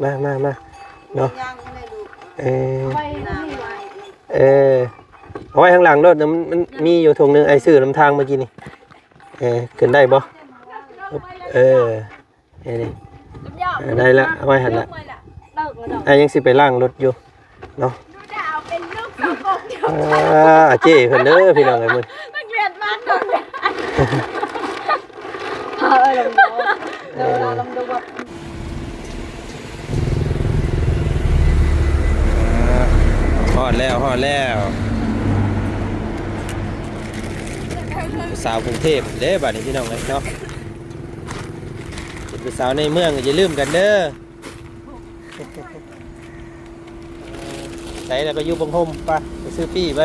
ມາ ມາ ມາເນາະ. ເອີ ເອີ ເອົາໄວ້ຂ້າງຫຼັງໂລດ ມັນ ມັນມີຢູ່ຖົງໜຶ່ງ ອ້າຍຊື້ນຳທາງເມື່ອກີ້ນີ້. ເອີ ຂຶ້ນໄດ້ບໍ່? ເອີ ເອີ ນີ້ ເອີ ໄດ້ລະ ເອົາໄວ້ຫັ້ນລະ. ອ້າຍຍັງຊິໄປລ້າງລົດຢູ່ເນາະ. ອ່າ ເຈ້ເພິ່ນເດີພີ່ນ້ອງເອີຍ ມື້ ນັກຮຽນມາໂດນແລ້ວ ພາເອີຍລຳດວງ ເອີ ເດີລຳດວງ. ຮອດແລ້ວ ຮອດແລ້ວ ສາວກຸງເທບເດ້ບາດນີ້ພີ່ນ້ອງເອີຍເນາະ. ເປັນຜູ້ສາວໃນເມືອງກໍຢ່າລືມກັນເດີ. ໃສແລ້ວໄປຢູ່ເບິ່ງໂຮມ ໄປ ໄປຊື້ປີ້ໄປ.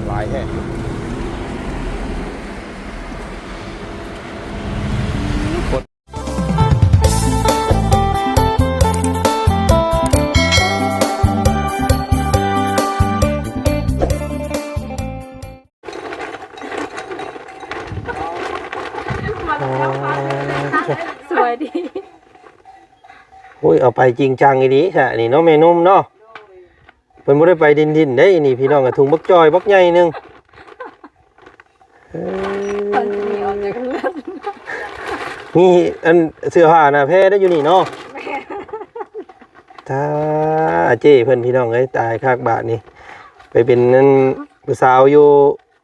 ຫຼາຍແຮງ. ສະບາຍດີ. ໂອ້ຍ ເອົາໄປຈິງຈັງອີ່ຫຼີຊະນີ້ເນາະ ແມ່ນົມເນາະ. ເພິ່ນບໍ່ໄດ້ໄປຫຼິ້ນໆ ເດ້ນີ້ພີ່ນ້ອງ ເອີຍ ຖົງບັກຈ່ອຍບັກໃຫຍ່ໜຶ່ງ. ເອີ ເພິ່ນຊິໜີອອກຈາກເຮືອນ ມີອັນເສື້ອຜ້າໜ້າແພໄດ້ຢູ່ນີ້ເນາະ. ແມ່ນ. ຖ້າເຈ້ເພິ່ນພີ່ນ້ອງເອີຍ ຕາຍຄັກບາດນີ້ ໄປເປັນອັນຜູ້ສາວຢູ່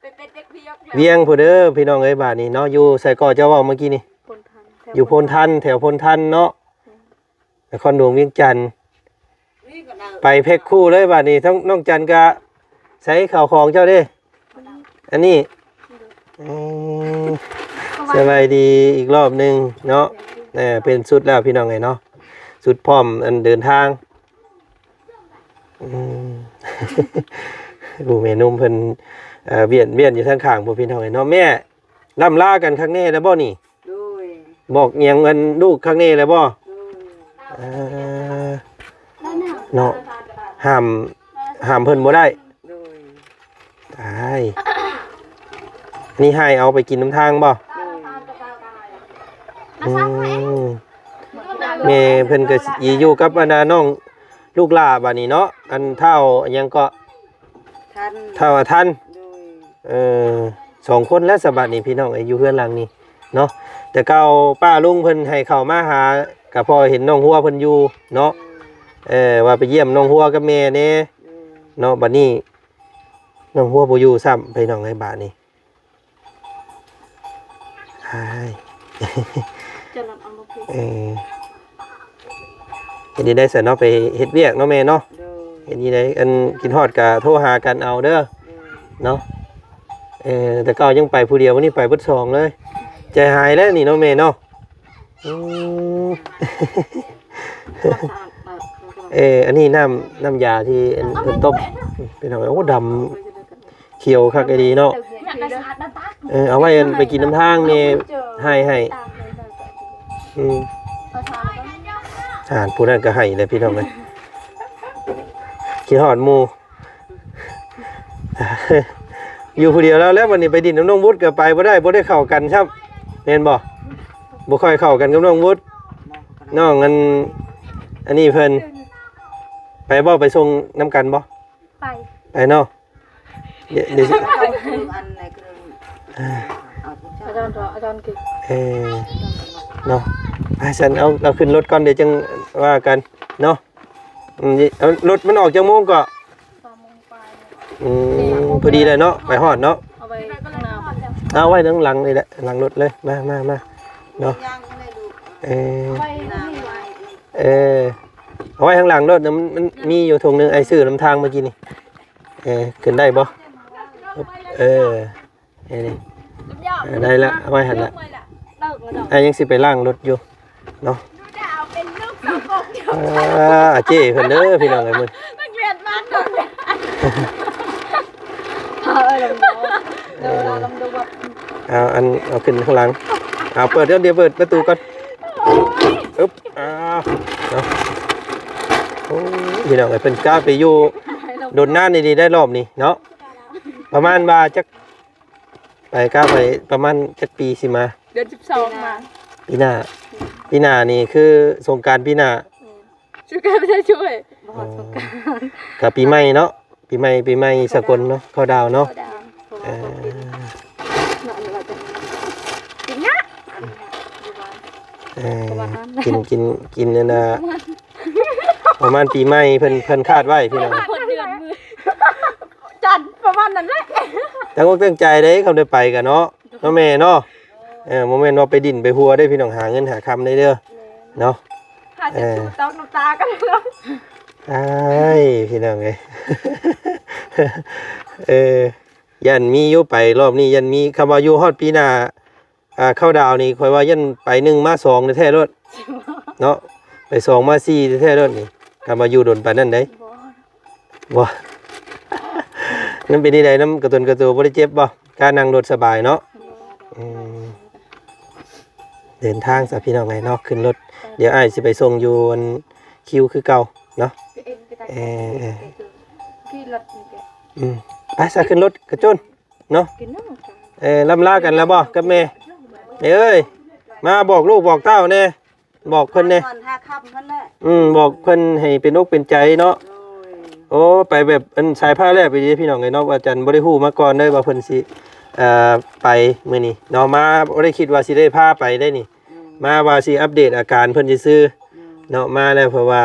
ໄປເປັນເດັກວຽກແລ້ວ ວຽງພຸ້ນເດີພີ່ນ້ອງເອີຍ ບາດນີ້ເນາະ. ຢູ່ໃສກໍເຈົ້າເວົ້າເມື່ອກີ້ນີ້? ໂພນທັນ ຢູ່ໂພນທັນ ແຖວໂພນທັນເນາະ. ນະຄອນຫຼວງວຽງຈັນ ໄປແພັກຄູ່ເລີຍບາດນີ້. ທັງນ້ອງຈັນກະ ໃສເຂົ້າຂອງເຈົ້າເດ້? ອັນນີ້ ເອີ ສະບາຍດີອີກລອບໜຶ່ງເນາະ. ເອີ ເປັນຊຸດແລ້ວພີ່ນ້ອງເອີຍເນາະ ຊຸດພ້ອມອັນເດີນທາງ. ອືມ ຜູ້ແມ່ນົມເພິ່ນ ເອີ ວຽນ ວຽນຢູ່ທາງຂ້າງພຸ້ນພີ່ນ້ອງເອີຍເນາະ. ແມ່ ລ່ຳລາກັນຄັກແນ່ແລ້ວບໍ່ນີ້? ໂດຍ. ບອກຫຍັງອັນລູກຄັກແນ່ແລ້ວບໍ່? ໂດຍ. ເອີ ເນາະ ຫ້າມ ຫ້າມເພິ່ນບໍ່ໄດ້. ໂດຍ. ຕາຍ ນີ້ໃຫ້ເອົາໄປກິນນຳທາງບໍ່? ໂດຍ. ອືມ ແມ່ເພິ່ນກໍຊິຢູ່ກັບອັນນ່ານ້ອງລູກຫຼ້າບາດນີ້ເນາະ. ອັນທ້າວຫຍັງເກາະ? ທັນ ທ້າວອາທັນ. ໂດຍ. ເອີ ສອງຄົນແລ້ວສະບາດນີ້ພີ່ນ້ອງເອີຍ ຢູ່ເຮືອນຫຼັງນີ້ເນາະ. ແຕ່ເກົ່າປ້າລຸງເພິ່ນໃຫ້ເຂົ້າມາຫາ ກໍພໍເຫັນນ້ອງຫົວເພິ່ນຢູ່ເນາະ. ເອີ ວ່າໄປຢ້ຽມນ້ອງຫົວກັບແມ່ແດ່ເນາະ. ບັດນີ້ນ້ອງຫົວບໍ່ຢູ່ຊ້ຳພີ່ນ້ອງເອີຍ ບາດນີ້. ອ້າຍ ຈະລັດເອົາລົງ ເອີ ເຮັດໄດ້ຊັ້ນເນາະ ໄປເຮັດວຽກເນາະແມ່ເນາະ. ໂດຍ. ເຮັດໄດ້ ອັນຄິດຮອດກະໂທຫາກັນເອົາເດີ. ໂດຍ. ເນາະ ເອີ ແຕ່ເກົ່າຍັງໄປຜູ້ດຽວ ມື້ນີ້ໄປເບິດສອງເລີຍ. ໃຈຫາຍແລ້ວນີ້ເນາະແມ່ເນາະ. ອືມ ເອີ ອັນນີ້ນ້ຳ ນ້ຳຢາທີ່ອັນເພິ່ນຕົ້ມ ພີ່ນ້ອງ. ໂອ້ ດຳ ຂຽວຄັກອີ່ຫຼີເນາະ. ເອີ ເອົາໄວ້ອັນໄປກິນນຳທາງແດ່ ໃຫ້ ໃຫ້. ອືມ ອ່າ ຜູ້ນັ້ນກໍໃຫ້ແລ້ວພີ່ນ້ອງເອີຍ ຄິດຮອດໝູ່. ຢູ່ຜູ້ດຽວແລ້ວ ແລ້ວບັດນີ້ໄປດິນນຳນ້ອງບຸດກໍໄປບໍ່ໄດ້ ບໍ່ໄດ້ເຂົ້າກັນຊ້ຳ ແມ່ນບໍ່? ບໍ່ຄ່ອຍເຂົ້າກັນກັບນ້ອງບຸດ. ນ້ອງອັນ ອັນນີ້ເພິ່ນ ໄປບໍ່? ໄປສົ່ງນຳກັນບໍ່? ໄປ ໄປເນາະ. ດຽວ ດຽວຊິ ອາຈານ ອາຈານກິນ ເອີ ເນາະ. ໄປຊັ້ນ ເອົາ ເອົາຂຶ້ນລົດກ່ອນ ດຽວຈັ່ງວ່າກັນເນາະ. ອືມ ເອົາ ລົດມັນອອກຈັກໂມງເກາະ? ສອງໂມງປາຍ. ອືມ ພໍດີແລ້ວເນາະ ໄປຮອດເນາະ. ເອົາໄວ້ຂ້າງໜ້າ ເອົາໄວ້ທາງຫຼັງນີ້ແຫຼະ ຫຼັງລົດເລີຍ. ມາ ມາ ມາເນາະ. ເອີ ເອົາໄວ້ທາງນີ້ ເອີ ເອົາໄວ້ທາງຫຼັງໂລດ ມັນ ມັນມີຢູ່ຖົງໜຶ່ງ ອ້າຍຊື້ນຳທາງເມື່ອກີ້ນີ້. ເອີ ຂຶ້ນໄດ້ບໍ່? ເອີ ເອີ ນີ້ ເອີ ໄດ້ລະ ເອົາໄວ້ຫັ້ນລະ. ອ້າຍຍັງຊິໄປລ້າງລົດຢູ່ເນາະ. ອ່າ ເຈ້ເພິ່ນເດີພີ່ນ້ອງເອີຍ ມື້ ນັກຮຽນມາໂດນແລ້ວ ພາເອີຍລຳດວງ ເດີລຳດວງ. ເອົາ ອັນ ເອົາຂຶ້ນຂ້າງຫຼັງ ເອົາ ເປີດກ່ອນ ດຽວເປີດປະຕູກ່ອນ. ອຶບ ອ້າວ ເນາະ. ໂອ້ ພີ່ນ້ອງເອີຍ ເພິ່ນກ້າໄປຢູ່ດົນນານອີ່ຫຼີໄດ໋ ລອບນີ້ເນາະ. ປະມານວ່າຈັກ ໄປ ກ້າໄປປະມານຈັກປີຊິມາ? ເດືອນສິບສອງມາ. ປີໜ້າ ປີໜ້ານີ້ຄືສົງການປີໜ້າ. ແມ່ນ ສົງການບໍ່ໄດ້ຊ່ວຍ. ບໍ່ ອໍ ສົງການ ກະປີໃໝ່ເນາະ ປີໃໝ່ ປີໃໝ່ສາກົນເນາະ ເຂົ້າດາວເນາະ. ເຂົ້າດາວ ເອີ ເພາະວ່າເຂົາກິນ ເນາະ ແລ້ວກໍກິນຫຍັງ ເອີ ເພາະວ່າ ກິນ ກິນ ກິນອັນນ່າ ປະມານປີໃໝ່ເພິ່ນ ເພິ່ນຄາດໄວ້ພີ່ນ້ອງ ຮອດເດືອນມື້ຈັນ ປະມານນັ້ນແຫຼະ. ຕັ້ງອົກຕັ້ງໃຈເດ້ ຄັນໄດ້ໄປກະເນາະ ເນາະແມ່ເນາະ. ເອີ ບໍ່ແມ່ນວ່າໄປດິ້ນໄປຫົວເດ້ພີ່ນ້ອງ ຫາເງິນຫາຄຳໄດ້ເດີ ແມ່ນ ເນາະ. ຫາເຊັດ ເອີ ຊູຕອກນ້ຳຕາກັນເນາະ ອ້າຍ ພີ່ນ້ອງເອີຍ ເອີ ຢ້ານມີຢູ່ ໄປລອບນີ້ຢ້ານມີ. ຄຳວ່າຢູ່ຮອດປີໜ້າ ອ່າ ເຂົ້າດາວນີ້ ຂ້ອຍວ່າຢ້ານໄປໜຶ່ງມາສອງແທ້ໆໂລດເນາະ ໄປສອງມາສີ່ແທ້ໆໂລດນີ້ ຄຳວ່າຢູ່ດົນປານນັ້ນໃດ໋. ບໍ່ ບໍ່ ມັນເປັນຈັ່ງໃດ ນຳກະຕົນກະໂຕ ບໍ່ໄດ້ເຈັບບໍ່? ການັ່ງລົດສະບາຍເນາະ. ບໍ່ ອືມ ເດີນທາງຊະພີ່ນ້ອງເອີຍເນາະ ຂຶ້ນລົດ ເອີ ດຽວອ້າຍຊິໄປສົ່ງຢູ່ອັນຄິວຄືເກົ່າເນາະ. ເອີ ເອີ ຂີ່ລົດນີ້ແຫຼະ ອືມ ໄປຊະ ຂຶ້ນລົດກະຈົນ ເນາະ ເອີ ລ່ຳລາກັນແລ້ວບໍ່ກັບແມ່? ແມ່ເອີຍ ມາບອກລູກບອກເຕົ້າແດ່ ບອກເພິ່ນແດ່ ຫາຄ່ຳຫັ້ນແຫຼະ ອືມ ບອກເພິ່ນໃຫ້ເປັນອົກເປັນໃຈເນາະ. ໂດຍ ໂອ້ ໄປແບບອັນສາຍຟ້າແລບອີ່ຫຼີພີ່ນ້ອງເອີຍເນາະ ວ່າຈັນບໍ່ໄດ້ຮູ້ມາກ່ອນເລີຍວ່າເພິ່ນຊິ ເອີ ໄປມື້ນີ້ເນາະ ມາບໍ່ໄດ້ຄິດວ່າຊິໄດ້ພາໄປໄດ໋ນີ້ ອືມ ມາວ່າຊິອັບເດດອາການເພິ່ນຊື່ໆ ອືມ ເນາະ ມາແລ້ວ ເພາະວ່າ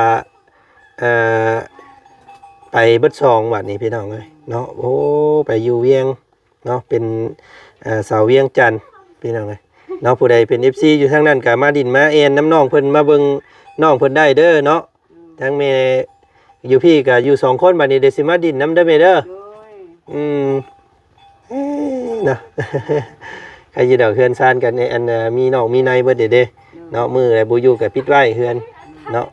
ເອີ ໄປເບິດສອງບາດນີ້ພີ່ນ້ອງເອີຍເນາະ. ໂອ້ ໄປຢູ່ວຽງເນາະ ເປັນ ເອີ ສາວວຽງຈັນພີ່ນ້ອງເອີຍເນາະ. ຜູ້ໃດເປັນເອັຟຊີຢູ່ທາງນັ້ນກະມາດິ້ນມາແອ່ນນຳນ້ອງເພິ່ນ ມາເບິ່ງນ້ອງເພິ່ນໄດ້ເດີເນາະ. ອືມ ທາງແມ່ຢູ່ພີ້ກະຢູ່ສອງຄົນ ບາດນີ້ດຽວຊິມາດິ້ນນຳເດີແມ່ເດີ. ໂດຍ ອືມ ເອີ ເນາະ ໃຄຢູ່ດອກ ເຮືອນຊານກັນ ອັນ ມີນອກມີໃນເບິດເດ້ ໂດຍ ເນາະ. ມື້ໃດບໍ່ຢູ່ກະປິດໄວ້ເຮືອນເນາະ.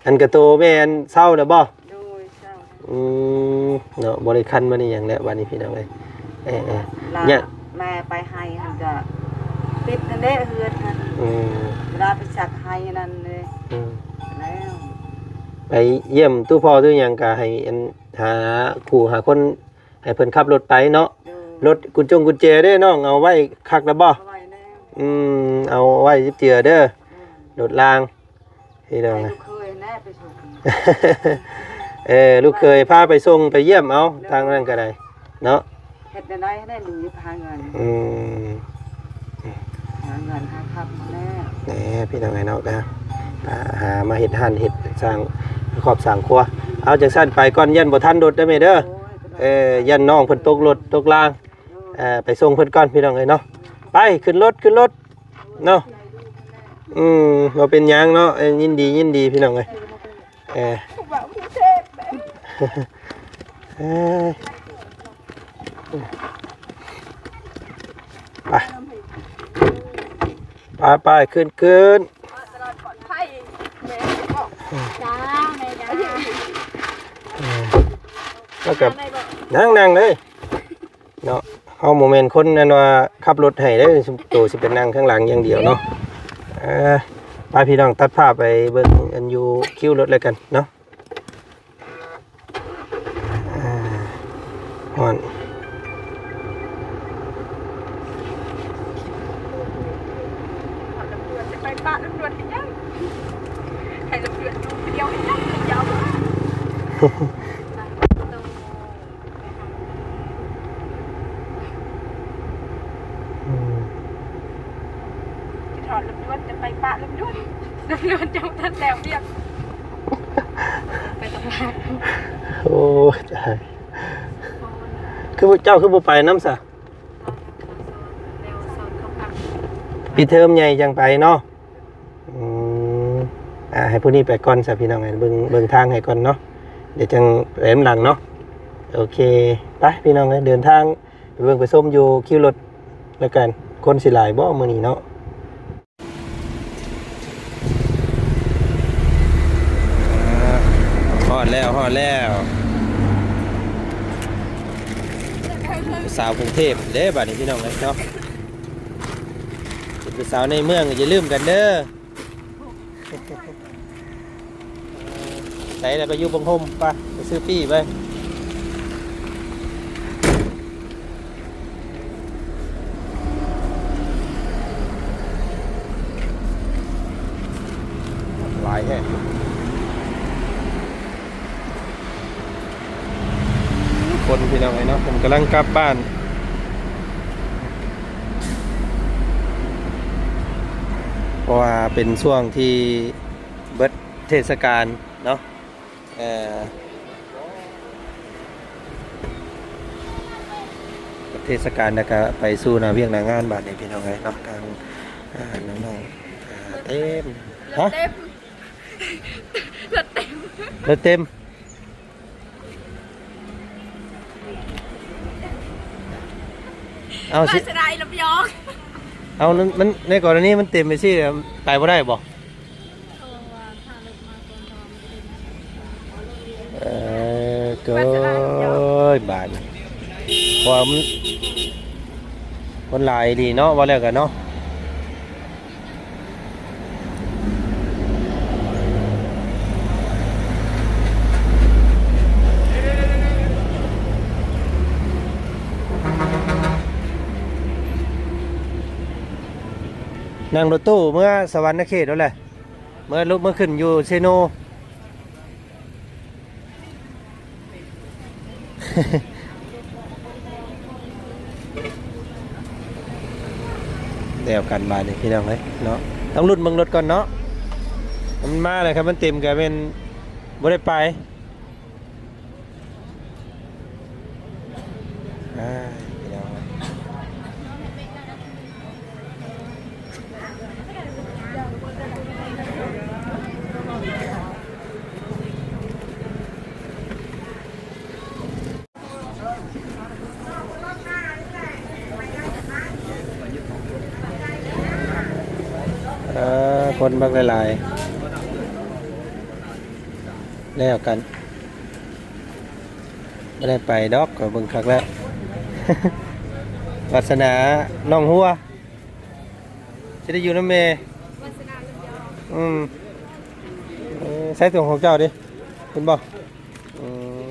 ອັນກະໂຕແມ່ອັນເຊົາແລ້ວບໍ່? ໂດຍ ເຊົາ. ອືມ ເນາະ ບໍ່ໄດ້ຄັນບໍ່ໄດ້ຫຍັງແລ້ວບາດນີ້ພີ່ນ້ອງເອີຍ. ເອີ ເອີ ລາ ຍະ ແມ່ໄປໄຮ່ຫັ້ນກະປິດຫັ້ນເດ້ ເຮືອນຫັ້ນ. ອືມ ເວລາໄປສັກໄຮ່ນັ້ນເດ້. ອືມ ແລ້ວ ໄປຢ້ຽມຕູ້ພໍ່ຕູ້ຫຍັງກະໃຫ້ອັນ ຫາຄູ່ຫາຄົນ ໃຫ້ເພິ່ນຂັບລົດໄປເນາະ. ໂດຍ ລົດກຸນຈົງກຸນແຈເດ້ນ້ອງ ເອົາໄວ້ຄັກແລ້ວບໍ່? ເອົາໄວ້ແລ້ວ. ອືມ ເອົາໄວ້ເຈື່ອເດີ. ອືມ ລົດລາງ ພີ່ນ້ອງ ໃຫ້ລູກເຂີຍແນ່ໄປສົ່ງ. ເອີ ລູກເຂີຍພາໄປສົ່ງໄປຢ້ຽມເອົາ ໂດຍ ທາງນັ້ນກະໄດ້ເນາະ. ເຮັດແນວໃດໃຫ້ໄດ້ ລູກຈະຫາເງິນ. ອືມ ຫາເງິນຫາຄຳແນ່ ແນ່ ພີ່ນ້ອງເອີຍເນາະ ກະຫາມາເຮັດຮ້ານເຮັດສ້າງຄອບສ້າງຄົວ. ເອົາ ຈັ່ງຊັ້ນໄປກ່ອນ ຢ້ານບໍ່ທັນລົດເດີແມ່ເດີ. ໂອ້ຍ ເອີ ຢ້ານນ້ອງເພິ່ນຕົກລົດຕົກລາງ. ໂດຍ ເອີ ໄປສົ່ງເພິ່ນກ່ອນພີ່ນ້ອງເອີຍເນາະ. ໄປ ຂຶ້ນລົດ ຂຶ້ນລົດເນາະ. ອືມ ບໍ່ເປັນຫຍັງເນາະ. ເອີ ຍິນດີ ຍິນດີ ພີ່ນ້ອງເອີຍ. ເອີ ເອີ ໄປ ໄປ ໄປ ຂຶ້ນ ຂຶ້ນ. ຈ້າ ແມ່ຈ້າ. ເອີ ແລ້ວກໍນັ່ງ ນັ່ງເລີຍເນາະ. ເຮົາບໍ່ແມ່ນຄົນນັ້ນວ່າຂັບລົດໃຫ້ເດ້ ໂຕຊິໄປນັ່ງຂ້າງຫຼັງຢ່າງດຽວເນາະ. ເອີ ໄປ ພີ່ນ້ອງ ຕັດພາບໄປເບິ່ງອັນຢູ່ຄິວລົດແລ້ວກັນເນາະ. ອ່າ ຮ້ອນ ໄປປະຕຳຫຼວດເຮັດຫຍັງ? ໃຫ້ຕຳຫຼວດຢູ່ຜູ້ດຽວເຮັດຫຍັງ? ຢາວ ອືມ ຊິຖອດຕຳຫຼວດ ຈະໄປປະຕຳຫຼວດ ຕຳຫຼວດຍັງບໍ່ທັນແລ້ວວຽກ. ໄປຕະຫຼາດ. ໂອ້ຍ ຕາຍ ຄືເຈົ້າຄືບໍ່ໄປນຳຊະ? ປິດເທີມໃຫຍ່ຈັ່ງໄປເນາະ. ອືມ ອ່າ ໃຫ້ຜູ້ນີ້ໄປກ່ອນຊະ ພີ່ນ້ອງເອີຍ ເບິ່ງ ເບິ່ງທາງໃຫ້ກ່ອນເນາະ ດຽວຈັ່ງໄປນຳຫຼັງເນາະ. ໂອເຄ ໄປ ພີ່ນ້ອງເອີຍ ເດີນທາງໄປເບິ່ງໄປຊົມຢູ່ຄິວລົດແລ້ວກັນ. ຄົນຊິຫຼາຍບໍ່ມື້ນີ້ເນາະ? ຮອດແລ້ວ ຮອດແລ້ວ ສາວກຸງເທບເດ້ບາດນີ້ ພີ່ນ້ອງເອີຍເນາະ. ເປັນຜູ້ສາວໃນເມືອງ ຢ່າລືມກັນເດີ. ໃສແລ້ວໄປຢູ່ເບິ່ງຮົ່ມ ໄປ ໄປຊື້ປີ້ໄປ. ພີ່ນ້ອງເອີຍເນາະ ເພິ່ນກຳລັງກັບບ້ານ ເພາະວ່າເປັນຊ່ວງທີ່ເບິດເທດສະການເນາະ ເອີ ເທດສະການແລ້ວກະໄປສູ່ໜ້າວຽກໜ້າງານບາດນີ້ ພີ່ນ້ອງເອີຍເນາະ ທາງ ອ່າ ນ້ອງໆ ອ່າ ເຕັມ ຮະ ເຕັມ ລົດເຕັມ ລົດເຕັມ ເອົາ ລາຊະດາອີ່ລະຍອງ ເອົາ ມັນ ມັນ ໃນກໍລະນີມັນເຕັມໄປຊີ້ ໄປບໍ່ໄດ້ບໍ່? ເອີ ເກີຍ ບາດນີ້ ເພາະວ່າມັນ ຄົນຫຼາຍອີ່ຫຼີເນາະ ເວົ້າແລ້ວກະເນາະ. ນັ່ງລົດຕູ້ເມືອສະຫວັນນະເຂດໂລດແຫຼະ ເມືອລົດ ເມືອຂຶ້ນຢູ່ເຊໂນ. ແລ້ວກັນບາດນີ້ພີ່ນ້ອງເອີຍເນາະ ຕ້ອງລຸ້ນເບິ່ງລົດກ່ອນເນາະ ມັນມາແລ້ວ ຄັນມັນເຕັມກະແມ່ນບໍ່ໄດ້ໄປ. ອ່າ ພີ່ນ້ອງ ເອີ ຄົນບັກຫຼາຍໆ ແລ້ວກັນ. ບໍ່ໄດ້ໄປດອກ ຂ້ອຍເບິ່ງຄັກແລ້ວ ວາສະໜານ້ອງຫົວ ຊິໄດ້ຢູ່ນຳແມ່ ວາສະໜາ ອືມ ເອີ ໃຊ້ຕົວຂອງເຈົ້າເດ້ ເຫັນບໍ່? ອືມ.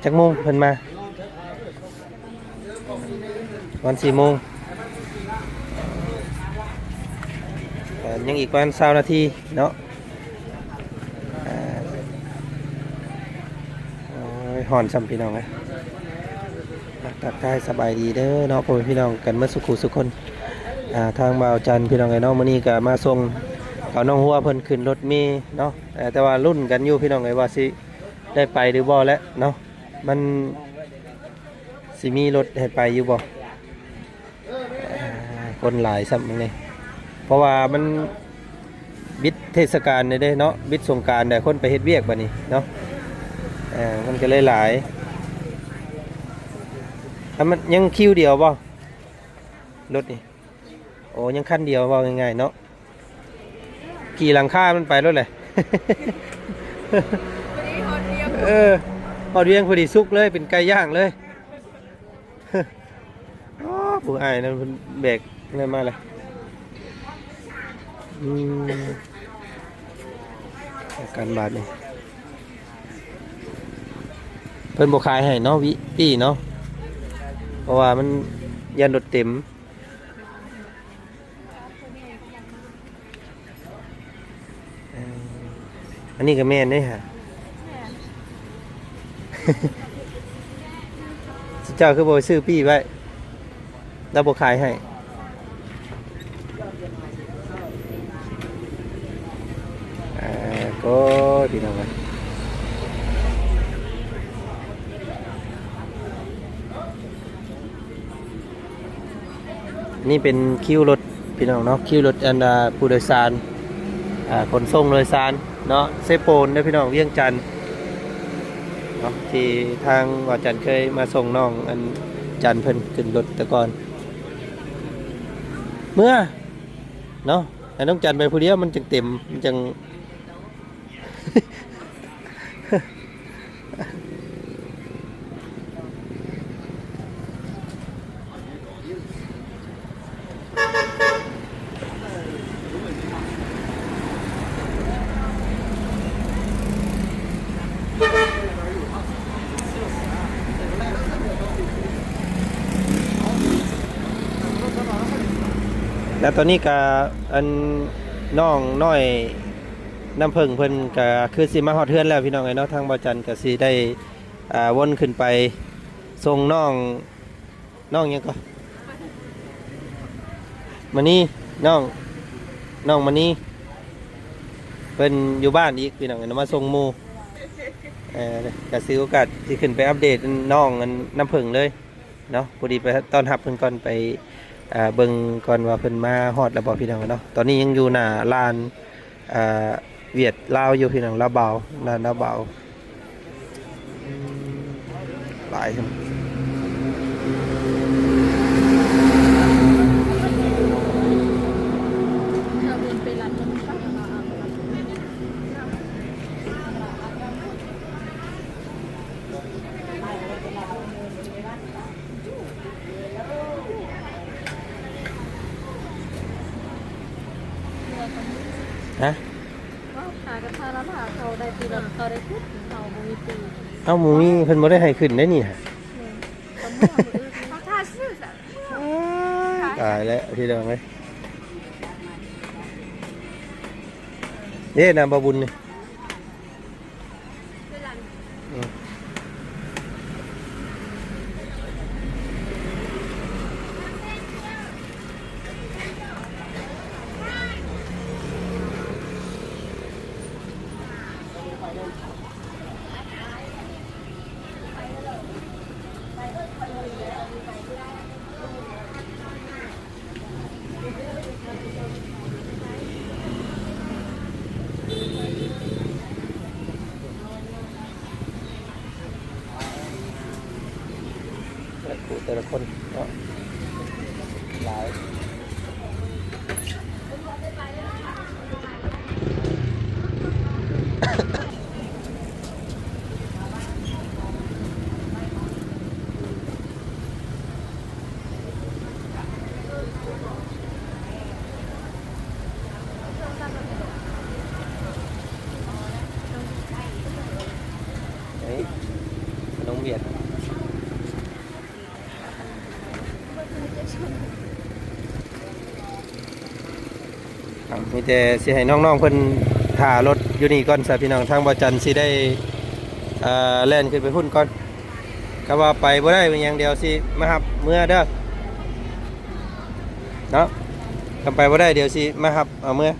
ຈັກໂມງເພິ່ນມາ? ປະມານສີ່ໂມງ ເອີ ຍັງອີກປະມານຊາວນາທີເນາະ ເອີ ໂອ້ຍ ຮ້ອນຊ້ຳພີ່ນ້ອງເອີຍ. ທັກທາຍສະບາຍດີເດີເນາະ ພໍ່ແມ່ພີ່ນ້ອງກັນໝົດສູ່ຄູ່ສູ່ຄົນ. ອ່າ ທາງບ່າວຈັນພີ່ນ້ອງເອີຍເນາະ ມື້ນີ້ກະມາສົ່ງເອົານ້ອງຫົວເພິ່ນຂຶ້ນລົດເມເນາະ ເອີ ແຕ່ວ່າລຸ້ນກັນຢູ່ພີ່ນ້ອງເອີຍວ່າຊິໄດ້ໄປຫຼືບໍ່ແຫຼະເນາະ ມັນຊິມີລົດໃຫ້ໄປຢູ່ບໍ່? ອ່າ ຄົນຫຼາຍຊ້ຳມື້ນີ້ ເພາະວ່າມັນ ບິດເທດສະການແດ່ເນາະ ບິດສົງການແດ່ ຄົນໄປເຮັດວຽກບາດນີ້ເນາະ ເອີ ມັນກະເລີຍຫຼາຍ. ແລ້ວມັນຍັງຄິວດຽວບໍ່ ລົດນີ້? ໂອ້ ຍັງຄັນດຽວ ເວົ້າງ່າຍໆເນາະ ຂີ່ຫຼັງຄາມັນໄປໂລດແຫຼະ ພໍດີຮອດວຽງ ເອີ ຮອດວຽງພໍດີສຸກເລີຍ ເປັນໄກ່ຍ່າງເລີຍ. ອໍ ຜູ້ອ້າຍນັ້ນເພິ່ນແບກນັ້ນມາແລ້ວ ອືມ ກັນບາດນີ້ ເພິ່ນບໍ່ຂາຍໃຫ້ເນາະ ວິ ປີ້ເນາະ ເພາະວ່າມັນຢ້ານລົດເຕັມ. ເອີ ອັນນີ້ກະແມ່ນເດ້ຫະ ແມ່ນ ເຈົ້າຄືບໍ່ໄປຊື້ປີ້ໄວ້ ລາວບໍ່ຂາຍໃຫ້. ເອີ ໂອ້ຍ ພີ່ນ້ອງເອີຍ. ນີ້ເປັນຄິວລົດພີ່ນ້ອງເນາະ ຄິວລົດອັນ ອ່າ ຜູ້ໂດຍສານ ອ່າ ຂົນສົ່ງໂດຍສານເນາະ ເຊໂປນເດີພີ່ນ້ອງ ວຽງຈັນເນາະ ທີ່ທາງບ່າວຈັນເຄີຍມາສົ່ງນ້ອງອັນຈັນເພິ່ນຂຶ້ນລົດແຕ່ກ່ອນ ເມືອເນາະ ໃຫ້ນ້ອງຈັນໄປຜູ້ດຽວມັນຈັ່ງເຕັມ ມັນຈັ່ງ ແລ້ວຕອນນີ້ກະ ອັນ ນ້ອງນ້ອຍ ນ້ຳເຜິ້ງເພິ່ນກະຄືຊິມາຮອດເຮືອນແລ້ວພີ່ນ້ອງເອີຍເນາະ. ທາງບ່າວຈັນກະຊິໄດ້ ອ່າ ວົນຂຶ້ນໄປສົ່ງນ້ອງ ນ້ອງຫຍັງກໍ ມະນີ ນ້ອງ ນ້ອງມະນີ ເພິ່ນຢູ່ບ້ານອີກພີ່ນ້ອງເອີຍເນາະ ມາສົ່ງໝູ່. ເອີ ກະຖືໂອກາດຊິຂຶ້ນໄປອັບເດດນ້ອງອັນນ້ຳເຜິ້ງເລີຍເນາະ. ພໍດີໄປຕ້ອນຮັບເພິ່ນກ່ອນ ໄປ ເອີ ເບິ່ງກ່ອນວ່າເພິ່ນມາຮອດແລ້ວບໍ່ພີ່ນ້ອງເນາະ. ຕອນນີ້ຍັງຢູ່ໜ້າລານ ເອີ ຫວຽດລາວຢູ່ພີ່ນ້ອງ ລາວບາວ ລາວ ລາວບາວ ຫຼາຍ. ຮະ? ເວົ້າຫາກັນ ຖ້າລະຖ້າເຂົາໄດ້ປີລະ ເຂົາໄດ້ຂຶ້ນ ເຮົາບໍ່ມີປີ. ເອົ້າ ບໍ່ມີ ເພິ່ນບໍ່ໄດ້ໃຫ້ຂຶ້ນໄດ້ນີ້ຫະ. ແມ່ນ ກໍເມື່ອມື້ອື່ນ ເຂົາຖ້າຊື່ຊະ. ຕາຍແລ້ວພີ່ນ້ອງເອີຍ. ເດ້ນະ ບໍ່ບຸນນີ້. ແຕ່ລະຄູ່ແຕ່ລະຄົນເນາະ ຫຼາຍ. ເອີຍ ຂະໜົມຫວຽດ. ເອົ້າ ມີແຕ່ຊິໃຫ້ນ້ອງໆເພິ່ນຖ້າລົດຢູ່ນີ້ກ່ອນຊະພີ່ນ້ອງ. ທາງບ່າວຈັນຊິໄດ້ ເອີ ແລ່ນຂຶ້ນໄປພຸ້ນກ່ອນ. ກະວ່າໄປບໍ່ໄດ້ເປັນຫຍັງ ດຽວຊິມາຮັບເມືອເດີເນາະ. ຄັນໄປບໍ່ໄດ້ ດຽວຊິມາຮັບເອົາເມືອ.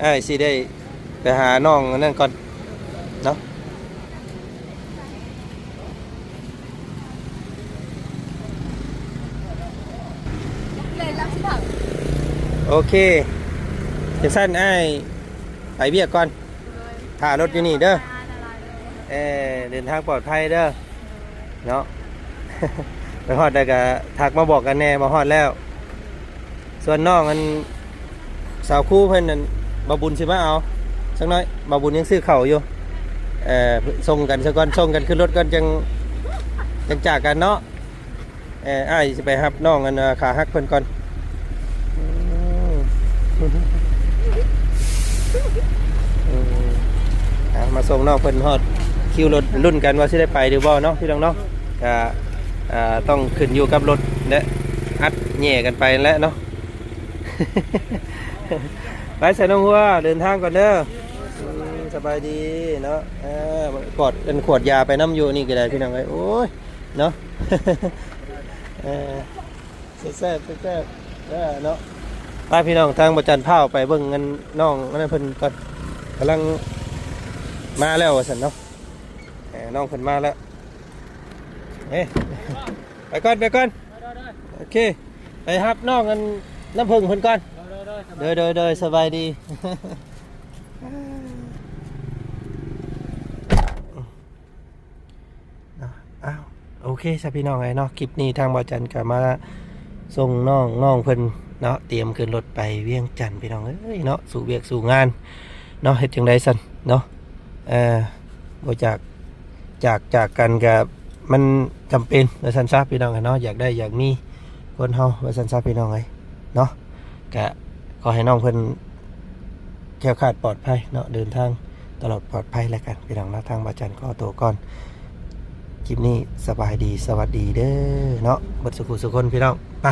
ອ້າຍຊິໄດ້ໄປຫານ້ອງອັນນັ້ນກ່ອນເນາະ. ໂອເຄ ຈັ່ງຊັ້ນອ້າຍໄປວຽກກ່ອນ ຖ້າລົດຢູ່ນີ້ເດີ. ເອີ ເດີນທາງປອດໄພເດີ. ເນາະ ໄປຮອດແລ້ວກະທັກມາບອກກັນແດ່ວ່າຮອດແລ້ວ. ສ່ວນນ້ອງອັນສາວຄູເພິ່ນນັ້ນ ບ່າວບຸນຊິມາເອົາຈັກໜ້ອຍ. ບ່າວບຸນຍັງຊື້ເຂົ້າຢູ່. ເອີ ສົ່ງກັນຊະກ່ອນ ສົ່ງກັນຂຶ້ນລົດກ່ອນ ຈັ່ງ ຈັ່ງຈາກກັນເນາະ. ເອີ ອ້າຍຊິໄປຮັບນ້ອງອັນ ເອີ ຂາຫັກເພິ່ນກ່ອນ. ອືມ ອືມ ອ່ະ ມາສົ່ງນ້ອງເພິ່ນຮອດຄິວລົດ ລຸ້ນກັນວ່າຊິໄດ້ໄປຫຼືບໍ່ເນາະ ພີ່ນ້ອງເນາະ. ກະ ອ່າ ຕ້ອງຂຶ້ນຢູ່ກັບລົດ ແລະ ອັດແຍ່ກັນໄປນັ້ນແຫຼະເນາະ. ໄປຊະນ້ອງຫົວ ເດີນທາງກ່ອນເດີ. ອືມ ສະບາຍດີເນາະ. ເອີ ກອດອັນຂວດຢາໄປນຳຢູ່ນີ້ກະໄດ້ພີ່ນ້ອງເອີຍ. ໂອ້ຍ ເນາະ ເອີ ແຊບໆ ແຊບໆ ເດີເນາະ. ໄປພີ່ນ້ອງ ທາງບ່າວຈັນພາໄປເບິ່ງອັນນ້ອງອັນນັ້ນເພິ່ນກ່ອນ ກຳລັງມາແລ້ວວ່າຊັ້ນເນາະ. ເອີ ນ້ອງເພິ່ນມາແລ້ວ. ເອີ ໄປກ່ອນ ໄປກ່ອນ. ໂອເຄ ໄປຮັບນ້ອງອັນນ້ຳເຜິ້ງເພິ່ນກ່ອນ. ໂດຍໆ ໂດຍ ສະບາຍດີ. ເນາະ ອ້າວ ໂອເຄຊະພີ່ນ້ອງເອີຍເນາະ. ຄລິບນີ້ທາງບ່າວຈັນກະມາສົ່ງນ້ອງ ນ້ອງເພິ່ນເນາະ ຕຽມຂຶ້ນລົດໄປວຽງຈັນພີ່ນ້ອງເອີຍເນາະ. ສູ້ວຽກສູ້ງານເນາະ ເຮັດຈັ່ງໃດຊັ້ນເນາະ. ເອີ ບໍ່ຈາກ ຈາກ ຈາກກັນກະມັນຈຳເປັນວ່າຊັ້ນຊະພີ່ນ້ອງເອີຍເນາະ. ຢາກໄດ້ຢາກມີຄົນເຮົາວ່າຊັ້ນຊະພີ່ນ້ອງເອີຍເນາະ. ກະຂໍໃຫ້ນ້ອງເພິ່ນແຄ້ວຄາດປອດໄພເນາະ ເດີນທາງຕະຫຼອດປອດໄພແລ້ວກັນພີ່ນ້ອງເນາະ. ທາງບ່າວຈັນຂໍໂຕກ່ອນ ຄລິບນີ້ສະບາຍດີ ສະຫວັດດີເດີເນາະ ເບິດສູ່ຜູ້ສູ່ຄົນພີ່ນ້ອງ. ໄປ